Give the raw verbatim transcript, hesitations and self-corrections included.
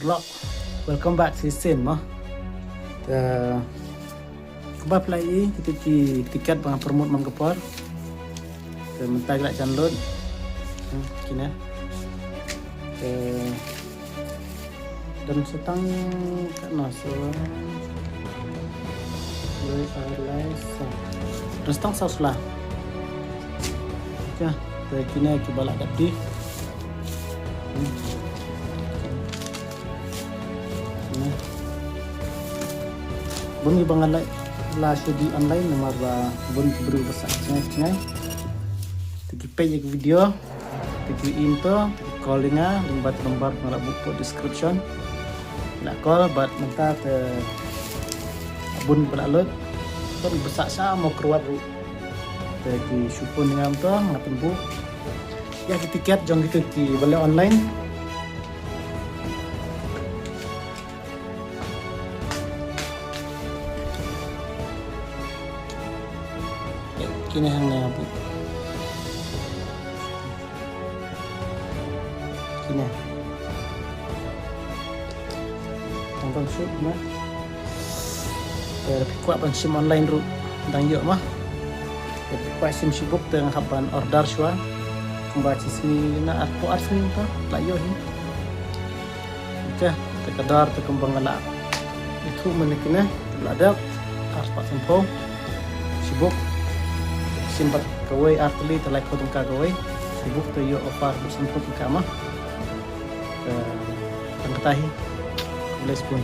Vlog. Welcome back shisien mo. Te kumba phi la ïohi kita ki tiket ba nga promote man ka por. Te mynta ki la jan load. Hmm, kine. Te don sa tang katno, so lai ar lai saw. Don sa tang saw sla. Te kine kiba la dep die. Hmm. Kine. Bun kiba nga la, la shu die online namar ba bun ki briew ba sah jngai jngai. Te ki peit ïa ki video. Te ki im to, te ki call ïa nga, lyngba te number ba nga la buh hapoh description. La call bad mynta te bun ba la lut. Bun ba sah sha mo kyrwat ruh. Te ki shu phone ïa nga mynta, nga pynbuh ïa ki tiket jong kito kiba leh online. Kine hangne nga buh. Kine. Tang ban shu na. Te phi kwah ban shim online ruh dang ïoh mo. Te phi kwah shim shi book te nga hap ban order shuwa. Kumba shi sngi na arphew ar sngi to la ïoh hi. Te, te ka dor te kumba nga la ïathuh mynne kine, la dep arspah sanphew shi book. Shim bad kawei ar tylli te laiphew tyngka kawei. Shi book te ïoh offer bad sanphew tyngka mo. Te tang kata hi. Khublei shibun.